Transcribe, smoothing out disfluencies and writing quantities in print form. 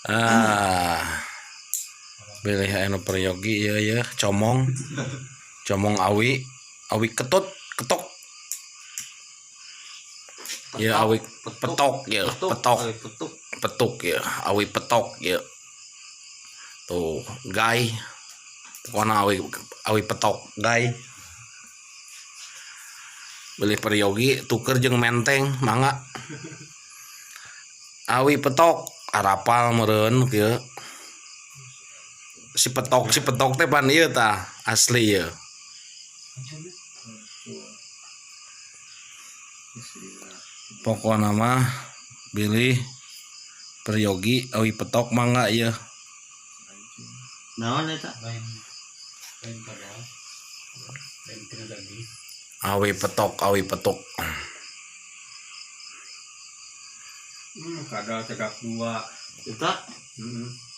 Ah. Bilih anu peryogi ieu ye comong. Comong awi, awi ketut, ketok. Ya awi petok ya, petok. Petuk ya, awi petok ya. Tuh, gai. Pokoknya awi awi petok, gai. Bilih peryogi tuker jeung menteng, mangga. Awi petok, arapal meureun kieu. Si petok teh pan ieu tah, asli ieu. Pokona mah bilih peryogi awi petok mangga ieu. Naon eta? Awi petok, awi petuk. Kadal cagak dua. Eta? Heeh.